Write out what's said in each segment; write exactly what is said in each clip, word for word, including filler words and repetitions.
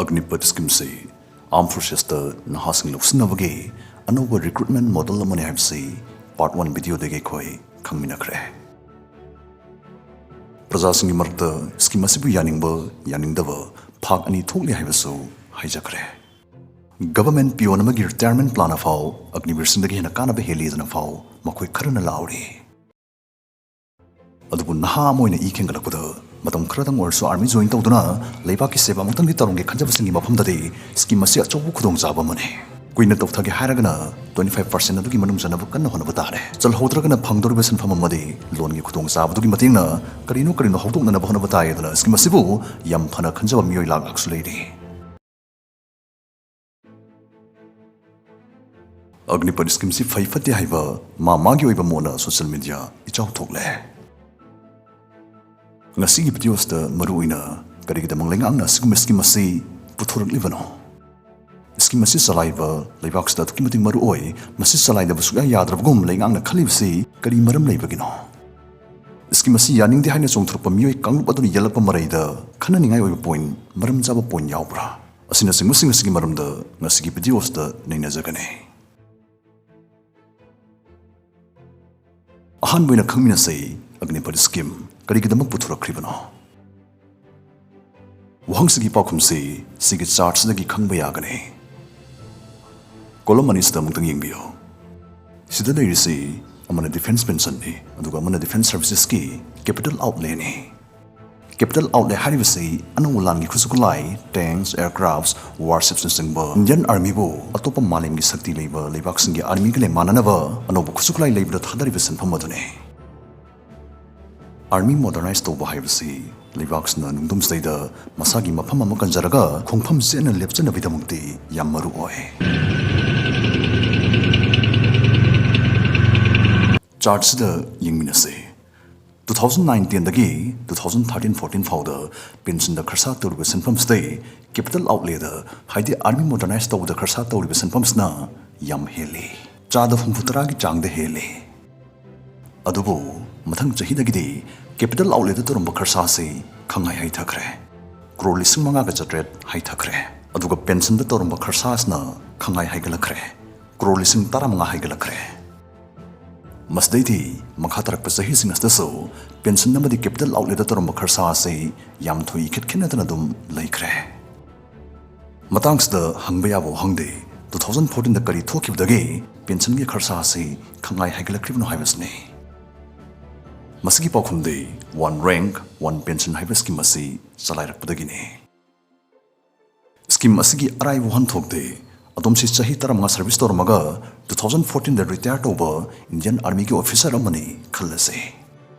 ꯑꯒꯅꯤꯄꯊ ꯁ꯭ꯀꯤꯝꯁꯤ ꯑꯥꯔꯝ ꯐꯣꯔꯁꯦꯁꯇ ꯅꯍꯥꯁꯤꯡ ꯂꯧꯁꯤꯟꯅꯕꯒꯤ ꯑꯅꯧꯕ recruitment model ꯑꯃꯅꯤ ꯍꯥꯏꯕꯁꯤ ꯄꯥꯔꯠ ꯋꯥꯟ ꯚꯤꯗꯤꯑꯣꯗꯒꯤ ꯑꯩꯈꯣꯏ ꯈꯪꯃꯤꯟꯅꯈ꯭ꯔꯦ꯫ ꯄ꯭ꯔꯖꯥꯁꯤꯡꯒꯤ ꯃꯔꯛꯇ ꯁ꯭ꯀꯤꯝ ꯑꯁꯤꯕꯨ ꯌꯥꯅꯤꯡꯕ ꯌꯥꯅꯤꯡꯗꯕ ꯊꯥꯛ ꯑꯅꯤ ꯊꯣꯛꯂꯤ ꯍꯥꯏꯕꯁꯨ ꯍꯥꯏꯖꯈ꯭ꯔꯦ꯫ ꯒꯚꯔꯟꯃꯦꯟꯠ ꯄꯤꯌꯣꯟ ꯑꯃꯒꯤ ꯔꯤꯇꯥꯌꯔꯃꯦꯟꯠ ꯄ꯭ꯂꯥꯟꯅ ꯐꯥꯎ ꯑꯒꯅꯤꯕꯤꯔꯁꯤꯡꯗꯒꯤ ꯍꯦꯟꯅ ꯀꯥꯟꯅꯕ ꯍꯦꯜꯂꯤꯗꯅ ꯐꯥꯎ ꯃꯈꯣꯏ ꯈꯔꯅ ꯂꯥꯎꯔꯤ꯫ ꯑꯗꯨꯕꯨ ꯅꯍꯥ ꯑꯃ ꯑꯣꯏꯅ ꯏ ꯈꯦꯡꯒꯠꯂꯛꯄꯗ ꯃꯇꯝ ꯈꯔꯗꯪ ꯑꯣꯏꯔꯁꯨ ꯑꯥꯔꯃꯤ ꯖꯣꯏꯟ ꯇꯧꯗꯨꯅ ꯂꯩꯕꯥꯛꯀꯤ ꯁꯦꯕꯥꯃꯛꯇꯪꯗꯤ ꯇꯧꯔꯝꯒꯦ ꯈꯟꯖꯕꯁꯤꯡꯒꯤ ꯃꯐꯝꯗꯗꯤ ꯁ꯭ꯀꯤꯝ ꯑꯁꯤ ꯑꯆꯧꯕ ꯈꯨꯗꯣꯡꯆꯥꯕ ꯑꯃꯅꯤ꯫ ꯀꯨꯏꯅ ꯇꯧꯊꯒꯦ ꯍꯥꯏꯔꯒꯅ twenty five percent ꯑꯗꯨꯒꯤ ꯃꯅꯨꯡ ꯆꯟꯅꯕ ꯀꯟꯅ ꯍꯣꯠꯅꯕ ꯇꯥꯔꯦ꯫ ꯆꯜꯍꯧꯗ꯭ꯔꯒꯅ ꯐꯪꯗꯧꯔꯤꯕ ꯁꯦꯟꯐꯝ ꯑꯃꯗꯤ ꯂꯣꯟꯒꯤ ꯈꯨꯗꯣꯡꯆꯥꯕꯗꯨꯒꯤ ꯃꯇꯦꯡꯅ ꯀꯔꯤꯅꯣ ꯀꯔꯤꯅꯣ ꯍꯧꯗꯣꯛꯅꯅꯕ ꯍꯣꯠꯅꯕ ꯇꯥꯏ꯫ ꯑꯗꯨꯅ ꯁ꯭ꯀꯤꯝ ꯑꯁꯤꯕꯨ ꯌꯥꯝ ꯐꯅ ꯈꯟꯖꯕ ꯃꯤꯑꯣꯏ ꯂꯥꯛ ꯂꯥꯛꯁꯨ ꯂꯩꯔꯤ꯫ ꯑꯒꯅꯤꯄꯊ ꯁ꯭ꯀꯤꯝꯁꯤ ꯐꯩ ꯐꯠꯇꯦ ꯍꯥꯏꯕ ꯃꯥ ꯃꯥꯒꯤ ꯑꯣꯏꯕ ꯃꯣꯠꯅ ꯁꯣꯁꯤꯌꯦꯜ ꯃꯤꯗꯤꯌꯥ ꯏꯆꯥꯎ ꯊꯣꯛꯂꯦ꯫ ꯉꯁꯤꯒꯤ ꯚꯤꯗꯤꯑꯣꯁꯤꯗ ꯃꯔꯨꯑꯣꯏꯅ ꯀꯔꯤꯒꯤꯗꯃꯛ ꯂꯩꯉꯥꯛꯅ ꯑꯁꯤꯒꯨꯝꯕ ꯁ꯭ꯀꯤꯝ ꯑꯁꯤ ꯄꯨꯊꯣꯔꯛꯂꯤꯕꯅꯣ? ꯁ꯭ꯀꯤꯝ ꯑꯁꯤ ꯆꯂꯥꯏꯕ ꯂꯩꯕꯥꯛꯁꯤꯗ ꯑꯗꯨꯛꯀꯤ ꯃꯇꯤꯛ ꯃꯔꯨ ꯑꯣꯏ꯫ ꯃꯁꯤ ꯆꯂꯥꯏꯗꯕ ꯁꯨꯛꯌꯥ ꯌꯥꯗ꯭ꯔꯕꯒꯨꯝ ꯂꯩꯉꯥꯛꯅ ꯈꯜꯂꯤꯕꯁꯤ ꯀꯔꯤ ꯃꯔꯝ ꯂꯩꯕꯒꯤꯅꯣ? ꯁ꯭ꯀꯤꯝ ꯑꯁꯤ ꯌꯥꯅꯤꯡꯗꯦ ꯍꯥꯏꯅ ꯆꯣꯡꯊꯣꯔꯛꯄ ꯃꯤꯑꯣꯏ ꯀꯥꯡꯂꯨꯞ ꯑꯗꯨꯅ ꯌꯦꯜꯂꯛꯄ ꯃꯔꯩꯗ ꯈꯟꯅꯅꯤꯡꯉꯥꯏ ꯑꯣꯏꯕ ꯄꯣꯏꯟꯠ, ꯃꯔꯝ ꯆꯥꯕ ꯄꯣꯏꯟꯠ ꯌꯥꯎꯕ꯭ꯔꯥ? ꯑꯁꯤꯅꯆꯤꯡꯕꯁꯤꯡ ꯑꯁꯤꯒꯤ ꯃꯔꯝꯗ ꯉꯁꯤꯒꯤ ꯚꯤꯗꯤꯑꯣ ꯑꯁꯤꯗ ꯅꯩꯅꯖꯒꯅꯤ꯫ ꯑꯍꯥꯟꯕ ꯑꯣꯏꯅ ꯈꯪꯃꯤꯟꯅꯁꯤ, ꯑꯒꯅꯤꯄꯊ ꯁ꯭ꯀꯤꯝ ꯀꯔꯤꯒꯤꯗꯃꯛ ꯄꯨꯊꯣꯔꯛꯈ꯭ꯔꯤꯕꯅꯣ? ꯋꯥꯍꯪꯁꯤꯒꯤ ꯄꯥꯎꯈꯨꯝꯁꯤ ꯁꯤꯒꯤ ꯆꯥꯔꯠꯁꯤꯗꯒꯤ ꯈꯪꯕ ꯌꯥꯒꯅꯤ꯫ ꯀꯣꯂꯝ ꯑꯅꯤꯁꯤꯗ ꯑꯃꯨꯛꯇꯪ ꯌꯦꯡꯕꯤꯌꯨ꯫ ꯁꯤꯗ ꯂꯩꯔꯤꯁꯤ ꯑꯃꯅ ꯗꯤꯐꯦꯟꯁ ꯄꯦꯟꯁꯟꯅꯤ, ꯑꯗꯨꯒ ꯑꯃꯅ ꯗꯤꯐꯦꯟꯁ ꯁꯔꯚꯤꯁꯦꯁꯀꯤ ꯀꯦꯄꯤꯇꯦꯜ ꯑꯥꯎꯠꯂꯦꯅꯤ꯫ ꯀꯦꯄꯤꯇꯦꯜ ꯑꯥꯎꯠꯂꯦ ꯍꯥꯏꯔꯤꯕꯁꯤ ꯑꯅꯧꯕ ꯂꯥꯟꯒꯤ ꯈꯨꯠꯁꯨ ꯈꯨꯠꯂꯥꯏ, ꯇꯦꯡꯛꯁ, ꯑꯦꯌꯔꯀ꯭ꯔꯥꯐꯠꯁ, ꯋꯥꯔꯁꯤꯞꯁꯅꯆꯤꯡꯕ ꯏꯟꯗꯤꯌꯟ ꯑꯥꯔꯃꯤꯕꯨ ꯑꯇꯣꯞꯄ ꯃꯥꯂꯦꯝꯒꯤ ꯁꯛꯇꯤ ꯂꯩꯕ ꯂꯩꯕꯥꯛꯁꯤꯡꯒꯤ ꯑꯥꯔꯃꯤꯒ ꯂꯦꯡꯃꯥꯟꯅꯅꯕ ꯑꯅꯧꯕ ꯈꯨꯠꯁꯨ ꯈꯨꯠꯂꯥꯏ ꯂꯩꯕꯗ ꯊꯥꯗꯔꯤꯕ ꯁꯦꯟꯐꯝ ꯑꯗꯨꯅꯤ꯫ ꯑꯥꯔꯃꯤ ꯃꯣꯗꯔꯅꯥꯏꯖ ꯇꯧꯕ ꯍꯥꯏꯕꯁꯤ ꯂꯩꯕꯥꯛꯁꯤꯅ ꯅꯨꯡꯗꯨꯝ ꯁꯤꯗꯩꯗ ꯃꯁꯥꯒꯤ ꯃꯐꯝ ꯑꯃ ꯀꯟꯖꯔꯒ ꯈꯣꯡꯐꯝ ꯆꯦꯠꯅ ꯂꯦꯞꯆꯅꯕꯒꯤꯗꯃꯛꯇꯤ ꯌꯥꯝ ꯃꯔꯨ ꯑꯣꯏ꯫ ꯆꯥꯔꯠꯁꯤꯗ ꯌꯦꯡꯃꯤꯟꯅꯁꯤ꯫ Two thousand nine tenꯗꯒꯤ two thousand thirteen fourteen ꯐꯥꯎꯗ ꯄꯦꯟꯁꯟꯗ ꯈꯔꯁꯥ ꯇꯧꯔꯤꯕ ꯁꯦꯟꯐꯝꯁꯤꯗꯩ ꯀꯦꯄꯤꯇꯦꯜ ꯑꯥꯎꯠꯂꯦꯗ, ꯍꯥꯏꯗꯤ ꯑꯥꯔꯃꯤ ꯃꯣꯗꯔꯅꯥꯏꯖ ꯇꯧꯕꯗ ꯈꯔꯁꯥ ꯇꯧꯔꯤꯕ ꯁꯦꯟꯐꯝꯁꯤꯅ ꯌꯥꯝ ꯍꯦꯜꯂꯤ꯫ ꯆꯥꯗ ꯍꯨꯝꯐꯨ ꯇꯔꯥꯒꯤ ꯆꯥꯡꯗ ꯍꯦꯜꯂꯤ꯫ ꯑꯗꯨꯕꯨ ꯃꯊꯪ ꯆꯍꯤꯗꯒꯤꯗꯤ ꯀꯦꯄꯤꯇꯦꯜ ꯑꯥꯎꯠꯂꯦꯗ ꯇꯧꯔꯝꯕ ꯈꯔꯁꯥꯁꯤ ꯈꯪꯍꯥꯏ ꯍꯩꯊꯈ꯭ꯔꯦ꯫ ꯀ꯭ꯔꯣꯔ ꯂꯤꯁꯤꯡ ꯃꯉꯥꯒ ꯆꯥꯇ꯭ꯔꯦꯠ ꯍꯩꯊꯈ꯭ꯔꯦ꯫ ꯑꯗꯨꯒ ꯄꯦꯟꯁꯟꯗ ꯇꯧꯔꯝꯕ ꯈꯔꯁꯥꯁꯤꯅ ꯈꯪꯉꯥꯏ ꯍꯥꯏꯒꯠꯂꯛꯈ꯭ꯔꯦ, ꯀ꯭ꯔꯣꯔ ꯂꯤꯁꯤꯡ ꯇꯔꯥꯃꯉꯥ ꯍꯥꯏꯒꯠꯂꯛꯈ꯭ꯔꯦ꯫ ꯃꯁꯤꯗꯩꯗꯤ ꯃꯈꯥ ꯇꯥꯔꯛꯄ ꯆꯍꯤꯁꯤꯡ ꯑꯁꯤꯗꯁꯨ ꯄꯦꯟꯁꯟ ꯑꯃꯗꯤ ꯀꯦꯄꯤꯇꯦꯜ ꯑꯥꯎꯠꯂꯦꯗ ꯇꯧꯔꯝꯕ ꯈꯔꯁꯥ ꯑꯁꯤ ꯌꯥꯝ ꯊꯣꯏ ꯏꯈꯦꯠ ꯈꯦꯠꯅꯗꯅ ꯑꯗꯨꯝ ꯂꯩꯈ꯭ꯔꯦ꯫ ꯃꯇꯥꯡꯁꯤꯗ ꯍꯪꯕ ꯌꯥꯕ ꯋꯥꯍꯪꯗꯤ, ꯇꯨ ꯊꯥꯎꯖꯟ ꯐꯣꯔꯇꯤꯟꯗ ꯀꯔꯤ ꯊꯣꯛꯈꯤꯕꯗꯒꯤ ꯄꯦꯟꯁꯟꯒꯤ ꯈꯔꯁꯥ ꯑꯁꯤ ꯈꯪꯉꯥꯏ ꯍꯥꯏꯒꯠꯂꯛꯈ꯭ꯔꯤꯕꯅꯣ ꯍꯥꯏꯕꯁꯤꯅꯤ꯫ ꯃꯁꯤꯒꯤ ꯄꯥꯎꯈꯨꯝꯗꯤ One Rank, One Pension ꯍꯥꯏꯕ ꯁ꯭ꯀꯤꯝ ꯑꯁꯤ ꯆꯂꯥꯏꯔꯛꯄꯗꯒꯤꯅꯤ꯫ ꯁ꯭ꯀꯤꯝ ꯑꯁꯤꯒꯤ ꯑꯔꯥꯏꯕ ꯋꯥꯍꯟꯊꯣꯛꯇꯤ, ꯑꯗꯣꯝꯁꯤ ꯆꯍꯤ ꯇꯔꯥꯃꯉꯥ ꯁꯔꯚꯤꯁ ꯇꯧꯔꯝꯃꯒ ꯇꯨ ꯊꯥꯎꯖꯟ ꯐꯣꯔꯇꯤꯟꯗ ꯔꯤꯇꯥꯌꯔ ꯇꯧꯕ ꯏꯟꯗꯤꯌꯟ ꯑꯥꯔꯃꯤꯒꯤ ꯑꯣꯐꯤꯁꯥꯔ ꯑꯃꯅꯤ ꯈꯜꯂꯁꯤ꯫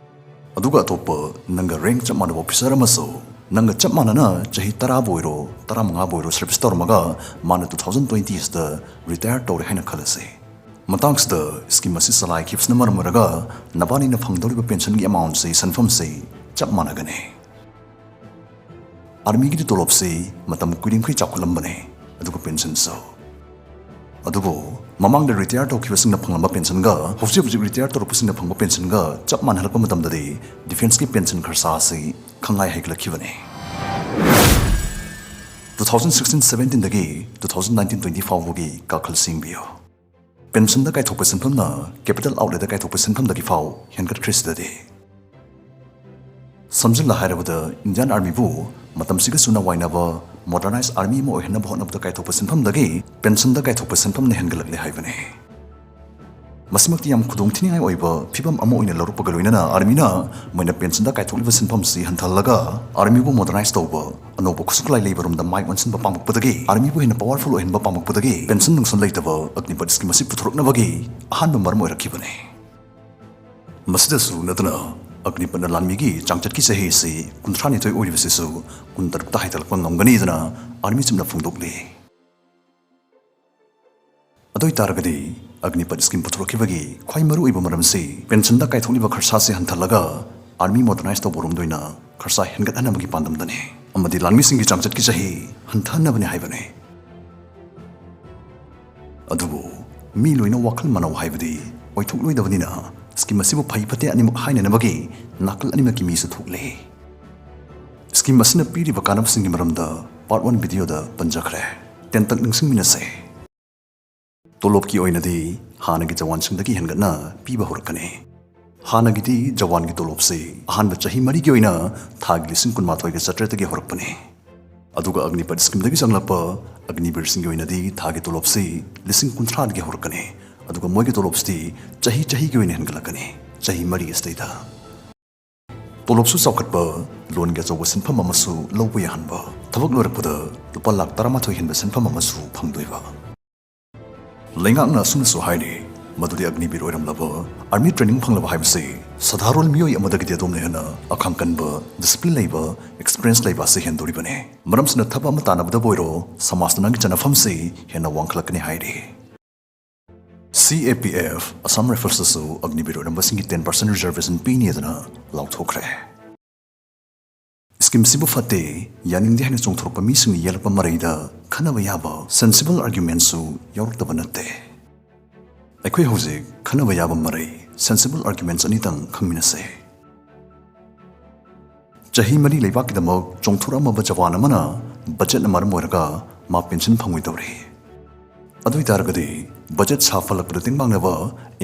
ꯑꯗꯨꯒ ꯑꯇꯣꯞꯄ ꯅꯪꯒ ꯔꯦꯡꯛ ꯆꯞ ꯃꯥꯟꯅꯕ ꯑꯣꯐꯤꯁꯥꯔ ꯑꯃꯁꯨ ꯅꯪꯒ ꯆꯞ ꯃꯥꯟꯅꯅ ꯆꯍꯤ ꯇꯔꯥꯕꯨ ꯑꯣꯏꯔꯣ, ꯇꯔꯥꯃꯉꯥꯕꯨ ꯑꯣꯏꯔꯣ ꯁꯔꯚꯤꯁ ꯇꯧꯔꯝꯃꯒ ꯃꯥꯅ ꯇꯨ ꯊꯥꯎꯖꯟ ꯇ꯭ꯋꯦꯟꯇꯤꯁꯤꯗ ꯔꯤꯇꯥꯌꯔ ꯇꯧꯔꯦ ꯍꯥꯏꯅ ꯈꯜꯂꯁꯤ꯫ ꯃꯇꯥꯡꯁꯤꯗ ꯁ꯭ꯀꯤꯝ ꯑꯁꯤ ꯆꯂꯥꯏꯈꯤꯕꯁꯤꯅ ꯃꯔꯝ ꯑꯣꯏꯔꯒ ꯅꯕꯥꯅꯤꯅ ꯐꯪꯗꯧꯔꯤꯕ ꯄꯦꯟꯁꯟꯒꯤ ꯑꯦꯃꯥꯎꯟꯁꯤ, ꯁꯦꯟꯐꯝꯁꯤ, ꯆꯞ ꯃꯥꯟꯅꯒꯅꯤ꯫ ꯑꯥꯔꯃꯤꯒꯤꯗꯤ ꯇꯣꯂꯣꯞꯁꯤ ꯃꯇꯝ ꯀꯨꯏꯔꯤꯡꯈꯩ ꯆꯥꯎꯈꯠꯂꯝꯕꯅꯦ, ꯑꯗꯨꯒ ꯄꯦꯟꯁꯟꯁꯨ꯫ ꯑꯗꯨꯕꯨ ꯃꯃꯥꯡꯗ ꯔꯤꯇꯥꯌꯔ ꯇꯧꯈꯤꯕꯁꯤꯡꯅ ꯐꯪꯂꯝꯕ ꯄꯦꯟꯁꯟꯒ ꯍꯧꯖꯤꯛ ꯍꯧꯖꯤꯛ ꯔꯤꯇꯥꯌꯔ ꯇꯧꯔꯛꯄꯁꯤꯡꯅ ꯐꯪꯕ ꯄꯦꯟꯁꯟꯒ ꯆꯞ ꯃꯥꯟꯅꯍꯜꯂꯛꯄ ꯃꯇꯝꯗꯗꯤ ꯗꯤꯐꯦꯟꯁꯀꯤ ꯄꯦꯟꯁꯟ ꯈꯔꯁꯥ ꯑꯁꯤ ꯈꯪꯉꯥꯏ ꯍꯦꯟꯒꯠꯂꯛꯈꯤꯕꯅꯤ꯫ ꯇꯨ ꯊꯥꯎꯖꯟ ꯁꯤꯛꯁꯇꯤꯟ ꯁꯚꯦꯟꯇꯤꯟꯗꯒꯤ ꯇꯨ ꯊꯥꯎꯖꯟ ꯅꯥꯏꯟꯇꯤꯟ ꯇ꯭ꯋꯦꯟꯇꯤ ꯐꯥꯎꯕꯒꯤ ꯀꯥꯈꯜ ꯁꯦꯝꯕꯤꯌꯨ꯫ ꯄꯦꯟꯁꯟꯗ ꯀꯥꯏꯊꯣꯛꯄ ꯁꯦꯟꯐꯝꯅ ꯀꯦꯄꯤꯇꯦꯜ ꯑꯥꯎꯠꯂꯦꯗ ꯀꯥꯏꯊꯣꯛꯄ ꯁꯦꯟꯐꯝꯗꯒꯤ ꯐꯥꯎ ꯍꯦꯟꯒꯠꯈ꯭ꯔꯤꯁꯤꯗꯗꯤ꯫ ꯁꯝꯖꯤꯜꯂ ꯍꯥꯏꯔꯕꯗ, ꯏꯟꯗꯤꯌꯥꯟ ꯑꯥꯔꯃꯤꯕꯨ ꯃꯇꯝꯁꯤꯒ ꯆꯨꯅ ꯋꯥꯏꯅꯕ ꯃꯣꯗꯔꯅꯥꯏꯖ ꯑꯥꯔꯃꯤ ꯑꯃ ꯑꯣꯏꯍꯟꯅꯕ ꯍꯣꯠꯅꯕꯗ ꯀꯥꯏꯊꯣꯛꯄ ꯁꯦꯟꯐꯝꯗꯒꯤ ꯄꯦꯟꯁꯟꯗ ꯀꯥꯏꯊꯣꯛꯄ ꯁꯦꯟꯐꯝꯅ ꯍꯦꯟꯒꯠꯂꯛꯂꯦ ꯍꯥꯏꯕꯅꯤ꯫ ꯃꯁꯤꯃꯛꯇꯤ ꯌꯥꯝ ꯈꯨꯗꯣꯡꯊꯤꯅꯤꯡꯉꯥꯏ ꯑꯣꯏꯕ ꯐꯤꯕꯝ ꯑꯃ ꯑꯣꯏꯅ ꯂꯧꯔꯛꯄꯒ ꯂꯣꯏꯅꯅ ꯑꯥꯔꯃꯤꯅ ꯃꯣꯏꯅ ꯄꯦꯟꯁꯟꯗ ꯀꯥꯏꯊꯣꯛꯂꯤꯕ ꯁꯦꯟꯐꯝꯁꯤ ꯍꯟꯊꯍꯜꯂꯒ ꯑꯥꯔꯃꯤꯕꯨ ꯃꯣꯗꯔꯅꯥꯏꯖ ꯇꯧꯕ, ꯑꯅꯧꯕ ꯈꯨꯠꯁꯨ ꯈꯨꯠꯂꯥꯏ ꯂꯩꯕꯔꯣꯝꯗ ꯃꯥꯏ ꯑꯣꯟꯁꯤꯟꯕ ꯄꯥꯝꯃꯛꯄꯗꯒꯤ, ꯑꯥꯔꯃꯤꯕꯨ ꯍꯦꯟꯅ ꯄꯋꯥꯔꯐꯨꯜ ꯑꯣꯏꯍꯟꯕ ꯄꯥꯝꯃꯛꯄꯗꯒꯤ ꯄꯦꯟꯁꯟ ꯅꯨꯡꯁꯟ ꯂꯩꯇꯕ ꯑꯒꯅꯤꯄꯠ ꯁ꯭ꯀꯤꯝ ꯑꯁꯤ ꯄꯨꯊꯣꯔꯛꯅꯕꯒꯤ ꯑꯍꯥꯟꯕ ꯃꯔꯝ ꯑꯣꯏꯔꯛꯈꯤꯕꯅꯤ꯫ ꯃꯁꯤꯗꯁꯨ ꯅꯠꯇꯅ ꯑꯒꯅꯤꯄꯠꯅ ꯂꯥꯟꯃꯤꯒꯤ ꯆꯥꯡꯆꯠꯀꯤ ꯆꯍꯤ ꯑꯁꯤ ꯀꯨꯟꯊ꯭ꯔꯥꯅꯤꯊꯣꯏ ꯑꯣꯏꯔꯤꯕꯁꯤꯁꯨ ꯀꯨꯟꯇꯔꯨꯛꯇ ꯍꯥꯏꯊꯔꯛꯄ ꯉꯝꯒꯅꯤꯗꯅ ꯑꯥꯔꯃꯤ ꯆꯤꯞꯅ ꯐꯣꯡꯗꯣꯛꯂꯤ꯫ ꯑꯗꯨ ꯑꯣꯏꯇꯥꯔꯒꯗꯤ ꯑꯒꯅꯤꯄꯠ ꯁ꯭ꯀꯤꯝ ꯄꯨꯊꯣꯔꯛꯈꯤꯕꯒꯤ ꯈ꯭ꯋꯥꯏ ꯃꯔꯨꯑꯣꯏꯕ ꯃꯔꯝꯁꯤ ꯄꯦꯟꯁꯟꯗ ꯀꯥꯏꯊꯣꯛꯂꯤꯕ ꯈꯔꯁꯥꯁꯦ ꯍꯟꯊꯍꯜꯂꯒ ꯑꯥꯔꯃꯤ ꯃꯣꯗꯔꯅꯥꯏꯖ ꯇꯧꯕꯔꯣꯝꯗ ꯑꯣꯏꯅ ꯈꯔꯁꯥ ꯍꯦꯟꯒꯠꯍꯟꯅꯕꯒꯤ ꯄꯥꯟꯗꯝꯗꯅꯤ ꯑꯃꯗꯤ ꯂꯥꯟꯃꯤꯁꯤꯡꯒꯤ ꯆꯥꯡꯆꯠꯀꯤ ꯆꯍꯤ ꯍꯟꯊꯍꯟꯅꯕꯅꯤ ꯍꯥꯏꯕꯅꯤ꯫ ꯑꯗꯨꯕꯨ ꯃꯤ ꯂꯣꯏꯅ ꯋꯥꯈꯜ ꯃꯥꯟꯅꯧ ꯍꯥꯏꯕꯗꯤ ꯑꯣꯏꯊꯣꯛꯂꯣꯏꯗꯕꯅꯤꯅ ꯁ꯭ꯀꯤꯝ ꯑꯁꯤꯕꯨ ꯐꯩ ꯐꯠꯇꯦ ꯑꯅꯤꯃꯛ ꯍꯥꯏꯅꯅꯕꯒꯤ ꯅꯥꯀꯜ ꯑꯅꯤꯃꯛꯀꯤ ꯃꯤꯁꯨ ꯊꯣꯛꯂꯦ꯫ ꯁ꯭ꯀꯤꯝ ꯑꯁꯤꯅ ꯄꯤꯔꯤꯕ ꯀꯥꯟꯅꯕꯁꯤꯡꯒꯤ ꯃꯔꯝꯗ ꯄꯥꯔꯠ ꯋꯥꯟ ꯚꯤꯗꯤꯑꯣꯗ ꯄꯟꯖꯈ꯭ꯔꯦ꯫ ꯇꯦꯟꯇꯛ ꯅꯤꯡꯁꯤꯡꯃꯤꯟꯅꯁꯦ꯫ ꯇꯣꯂꯣꯞꯀꯤ ꯑꯣꯏꯅꯗꯤ ꯍꯥꯟꯅꯒꯤ ꯖꯋꯥꯟꯁꯤꯡꯗꯒꯤ ꯍꯦꯟꯒꯠꯅ ꯄꯤꯕ ꯍꯧꯔꯛꯀꯅꯤ꯫ ꯍꯥꯟꯅꯒꯤꯗꯤ ꯖꯋꯥꯟꯒꯤ ꯇꯣꯂꯣꯞꯁꯤ ꯑꯍꯥꯟꯕ ꯆꯍꯤ ꯃꯔꯤꯒꯤ ꯑꯣꯏꯅ ꯊꯥꯒꯤ ꯂꯤꯁꯤꯡ ꯀꯨꯟꯃꯥꯊꯣꯏꯒ ꯆꯥꯇ꯭ꯔꯦꯠꯇꯒꯤ ꯍꯧꯔꯛꯄꯅꯤ꯫ ꯑꯗꯨꯒ ꯑꯒꯅꯤꯄꯠ ꯁ꯭ꯀꯤꯝꯗꯒꯤ ꯆꯪꯂꯛꯄ ꯑꯒꯅꯤꯕꯤꯔꯁꯤꯡꯒꯤ ꯑꯣꯏꯅꯗꯤ ꯊꯥꯒꯤ ꯇꯣꯂꯣꯞꯁꯤ ꯂꯤꯁꯤꯡ ꯀꯨꯟꯊ꯭ꯔꯥꯗꯒꯤ ꯍꯧꯔꯛꯀꯅꯤ꯫ ꯑꯗꯨꯒ ꯃꯣꯏꯒꯤ ꯇꯣꯂꯣꯞꯁꯤꯗꯤ ꯆꯍꯤ ꯆꯍꯤꯒꯤ ꯑꯣꯏꯅ ꯍꯦꯟꯒꯠꯂꯛꯀꯅꯤ, ꯆꯍꯤ ꯃꯔꯤ ꯑꯁꯤꯗꯩꯗ꯫ ꯇꯣꯂꯣꯞꯁꯨ ꯆꯥꯎꯈꯠꯄ, ꯂꯣꯟꯒꯤ ꯑꯆꯧꯕ ꯁꯦꯟꯐꯝ ꯑꯃꯁꯨ ꯂꯧꯕ ꯌꯥꯍꯟꯕ, ꯊꯕꯛ ꯂꯣꯏꯔꯛꯄꯗ ꯂꯨꯄꯥ ꯂꯥꯈ ꯇꯔꯥꯃꯥꯊꯣꯏ ꯍꯦꯟꯕ ꯁꯦꯟꯐꯝ ꯑꯃꯁꯨ ꯐꯪꯗꯣꯏꯕ꯫ ꯂꯩꯉꯥꯛꯅ ꯑꯁꯨꯝꯅꯁꯨ ꯍꯥꯏꯔꯤ, ꯃꯗꯨꯗꯤ ꯑꯒꯅꯤꯕꯤꯔ ꯑꯣꯏꯔꯝꯂꯕ, ꯑꯥꯔꯃꯤ ꯇ꯭ꯔꯦꯅꯤꯡ ꯐꯪꯂꯕ ꯍꯥꯏꯕꯁꯤ ꯁꯥꯙꯥꯔꯣꯟ ꯃꯤꯑꯣꯏ ꯑꯃꯗꯒꯤꯗꯤ ꯑꯗꯣꯝꯅ ꯍꯦꯟꯅ ꯑꯈꯥꯡ ꯀꯟꯕ, ꯗꯤꯁꯤꯄ꯭ꯂꯤꯟ ꯂꯩꯕ, ꯑꯦꯛꯁꯄꯤꯔꯤꯌꯦꯟꯁ ꯂꯩꯕ ꯑꯁꯤ ꯍꯦꯟꯗꯣꯔꯤꯕꯅꯤ꯫ ꯃꯔꯝꯁꯤꯅ ꯊꯕꯛ ꯑꯃ ꯇꯥꯟꯅꯕꯗꯕꯨ ꯑꯣꯏꯔꯣ, ꯁꯃꯥꯖꯇ ꯅꯪꯒꯤ ꯆꯟꯅꯐꯝꯁꯤ ꯍꯦꯟꯅ ꯋꯥꯡꯈꯠꯂꯛꯀꯅꯤ ꯍꯥꯏꯔꯤ꯫ C A P F, Assam ꯔꯥꯏꯐꯜꯁꯇꯁꯨ ꯑꯒꯅꯤꯕꯤꯔ ꯑꯣꯏꯔꯝꯕꯁꯤꯡꯒꯤ ꯇꯦꯟ ꯄꯥꯔꯁꯦꯟ ꯔꯤꯖꯔꯕꯦꯁꯟ ꯄꯤꯅꯤ ꯑꯗꯨꯅ ꯂꯥꯎꯊꯣꯛꯈ꯭ꯔꯦ꯫ ꯁ꯭ꯀꯤꯝꯁꯤꯕꯨ ꯐꯠꯇꯦ, ꯌꯥꯅꯤꯡꯗꯦ ꯍꯥꯏꯅ ꯆꯣꯡꯊꯣꯔꯛꯄ ꯃꯤꯁꯤꯡꯅ ꯌꯦꯜꯂꯛꯄ ꯃꯔꯩꯗ ꯈꯟꯅꯕ ꯌꯥꯕ ꯁꯦꯟꯁꯤꯕꯜ ꯑꯥꯔꯒ꯭ꯌꯨꯃꯦꯟꯁꯨ ꯌꯥꯎꯔꯛꯇꯕ ꯅꯠꯇꯦ꯫ ꯑꯩꯈꯣꯏ ꯍꯧꯖꯤꯛ ꯈꯟꯅꯕ ꯌꯥꯕ ꯃꯔꯩ, ꯁꯦꯟꯁꯤꯕꯜ ꯑꯥꯔꯒ꯭ꯌꯨꯃꯦꯟꯁ ꯑꯅꯤꯇꯪ ꯈꯪꯃꯤꯟꯅꯁꯦ꯫ ꯆꯍꯤ ꯃꯔꯤ ꯂꯩꯕꯥꯛꯀꯤꯗꯃꯛ ꯆꯣꯡꯊꯣꯔꯛꯂꯝꯃꯕ ꯖꯋꯥꯟ ꯑꯃꯅ ꯕꯖꯦꯠꯅ ꯃꯔꯝ ꯑꯣꯏꯔꯒ ꯃꯥ ꯄꯦꯟꯁꯤꯟ ꯐꯪꯉꯣꯏꯗꯧꯔꯤ꯫ ꯑꯗꯨ ꯑꯣꯏꯇꯥꯔꯒꯗꯤ ꯕꯖꯦꯠ ꯁꯥꯐꯜꯂꯛꯄꯗ ꯇꯦꯡꯕꯥꯡꯅꯕ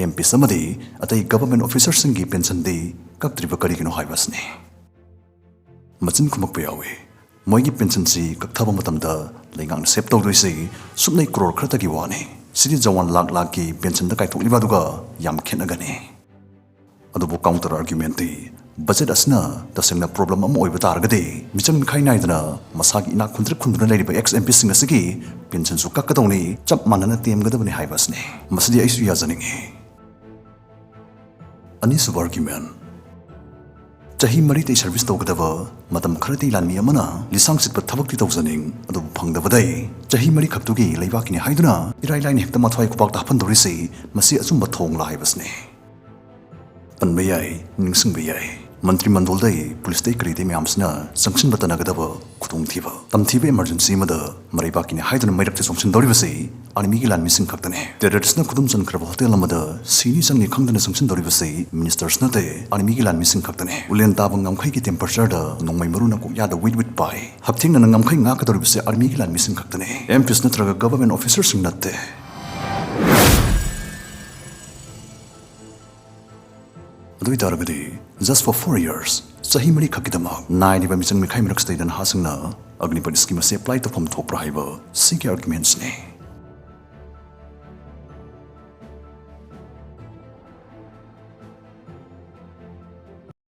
ꯑꯦꯝ ꯄꯤꯁ ꯑꯃꯗꯤ ꯑꯇꯩ ꯒꯚꯔꯟꯃꯦꯟꯠ ꯑꯣꯐꯤꯁꯔꯁꯤꯡꯒꯤ ꯄꯦꯟꯁꯟꯗꯤ ꯀꯛꯇ꯭ꯔꯤꯕ ꯀꯔꯤꯒꯤꯅꯣ ꯍꯥꯏꯕ ꯑꯁꯤꯅꯤ꯫ ꯃꯆꯤꯟ ꯈꯨꯝꯃꯛꯄ ꯌꯥꯎꯏ꯫ ꯃꯣꯏꯒꯤ ꯄꯦꯟꯁꯟꯁꯤ ꯀꯛꯊꯕ ꯃꯇꯝꯗ ꯂꯩꯉꯥꯛꯅ ꯁꯦꯞ ꯇꯧꯗꯣꯏꯁꯤ ꯁꯨꯞꯅꯩ ꯀ꯭ꯔꯣꯔ ꯈꯔꯇꯒꯤ ꯋꯥꯅꯤ꯫ ꯁꯤꯗꯤ ꯖꯋꯥꯟ ꯂꯥꯛ ꯂꯥꯛꯀꯤ ꯄꯦꯟꯁꯟꯗ ꯀꯥꯏꯊꯣꯛꯂꯤꯕ ꯑꯗꯨꯒ ꯌꯥꯝ ꯈꯦꯠꯅꯒꯅꯤ꯫ ꯑꯗꯨꯕꯨ ꯀꯥꯎꯟꯇꯔ ꯑꯥꯔꯒ꯭ꯌꯨꯃꯦꯟꯠꯇꯤ, ꯕꯖꯦꯠ ꯑꯁꯤꯅ ꯇꯁꯦꯡꯅ ꯄ꯭ꯔꯣꯕ꯭ꯂꯦꯝ ꯑꯃ ꯑꯣꯏꯕ ꯇꯥꯔꯒꯗꯤ, ꯃꯤꯆꯪ ꯃꯤꯈꯥꯏ ꯅꯥꯏꯗꯅ ꯃꯁꯥꯒꯤ ꯏꯅꯥꯛ ꯈꯨꯟꯗ꯭ꯔꯤꯛ ꯈꯨꯟꯗꯨꯅ ꯂꯩꯔꯤꯕ ꯑꯦꯛꯁ ꯑꯦꯝ ꯄꯤꯁꯤꯡ ꯑꯁꯤꯒꯤ ꯄꯦꯟꯁꯟꯁꯨ ꯀꯛꯀꯗꯧꯅꯤ, ꯆꯞ ꯃꯥꯟꯅꯅ ꯇꯦꯝꯒꯗꯕꯅꯤ ꯍꯥꯏꯕ ꯑꯁꯤꯅꯤ꯫ ꯃꯁꯤꯗꯤ ꯑꯩꯁꯨ ꯌꯥꯖꯅꯤꯡꯉꯤ꯫ ꯑꯅꯤꯁꯨꯕ ꯑꯥꯔꯒ꯭ꯌꯨꯃꯦꯟꯠ, ꯆꯍꯤ ꯃꯔꯤꯇꯩ ꯁꯔꯚꯤꯁ ꯇꯧꯒꯗꯕ, ꯃꯇꯝ ꯈꯔꯗꯤ ꯂꯥꯟꯃꯤ ꯑꯃꯅ ꯂꯤꯁꯥꯡ ꯁꯤꯠꯄ ꯊꯕꯛꯇꯤ ꯇꯧꯖꯅꯤꯡ, ꯑꯗꯨꯕꯨ ꯐꯪꯗꯕꯗꯩ ꯆꯍꯤ ꯃꯔꯤ ꯈꯛꯇꯨꯒꯤ ꯂꯩꯕꯥꯛꯀꯤꯅꯤ ꯍꯥꯏꯗꯨꯅ ꯏꯔꯥꯏ ꯂꯥꯏꯅ ꯍꯦꯛꯇ ꯃꯊ꯭ꯋꯥꯏ ꯈꯨꯕꯥꯛꯇ ꯍꯥꯞꯍꯟꯗꯧꯔꯤꯁꯤ ꯃꯁꯤ ꯑꯆꯨꯝꯕ ꯊꯧꯑꯣꯡꯂ ꯍꯥꯏꯕꯁꯤꯅꯤ꯫ ꯄꯟꯕ ꯌꯥꯏ, ꯅꯤꯡꯁꯤꯡꯕ ꯌꯥꯏ, ꯃꯟꯇ꯭ꯔꯤ ꯃꯟꯗꯣꯜꯗꯩ, ꯄꯨꯂꯤꯁꯇꯩ ꯀꯔꯤꯗꯩ ꯃꯌꯥꯝꯁꯤꯅ ꯆꯪꯁꯤꯟꯕ ꯇꯅꯒꯗꯕ ꯈꯨꯗꯣꯡꯊꯤꯕ꯫ ꯇꯝꯊꯤꯕ emergency ꯑꯃꯗ ꯃꯔꯩꯕꯥꯛꯀꯤꯅꯤ ꯍꯥꯏꯗꯨꯅ ꯃꯩꯔꯛꯇ ꯆꯣꯡꯁꯤꯟꯗꯧꯔꯤꯕꯁꯤ armyꯒꯤ ꯂꯥꯟꯃꯤꯁꯤꯡ ꯈꯛꯇꯅꯤ꯫ Terroristꯅ ꯈꯨꯗꯨꯝ ꯆꯟꯈ꯭ꯔꯕ hotel ꯑꯃꯗ ꯁꯤꯅꯤ ꯆꯪꯅꯤ ꯈꯪꯗꯅ ꯆꯪꯁꯤꯟꯗꯧꯔꯤꯕꯁꯤ ministers ꯅꯠꯇꯦ, armyꯒꯤ ꯂꯥꯟꯃꯤꯁꯤꯡ ꯈꯛꯇꯅꯤ꯫ ꯎꯂꯦꯟ ꯇꯥꯕ ꯉꯝꯈꯩꯒꯤ temperatureꯗ ꯅꯣꯡꯃꯩ ꯃꯔꯨꯅ ꯀꯣꯛꯌꯥꯗ ꯋꯤꯠ ꯋꯤꯠ ꯄꯥꯏ꯫ ꯍꯛꯊꯦꯡꯅꯅ ꯉꯝꯈꯩ ꯉꯥꯛꯀꯗꯧꯔꯤꯕꯁꯤ armyꯒꯤ ꯂꯥꯟꯃꯤꯁꯤꯡ ꯈꯛꯇꯅꯤ꯫ MPs ꯅꯠꯇ꯭ꯔꯒ government officerꯁꯤꯡ ꯅꯠꯇꯦ꯫ ꯑꯗꯨ ꯑꯣꯏꯇꯥꯔꯒꯗꯤ, just for four years, ꯆꯍꯤ ꯃꯔꯤꯈꯛꯀꯤꯗꯃꯛ ꯅꯥꯏꯔꯤꯕ ꯃꯤꯆꯪ ꯃꯤꯈꯥꯏ ꯃꯔꯛꯁꯤꯗꯩꯗ ꯅꯍꯥꯁꯤꯡꯅ ꯑꯒꯅꯤꯄꯠ scheme ꯑꯁꯤ apply ꯇꯧꯐꯝ ꯊꯣꯛꯄ꯭ꯔꯥ ꯍꯥꯏꯕ ꯁꯤꯒꯤ argumentsꯅꯤ꯫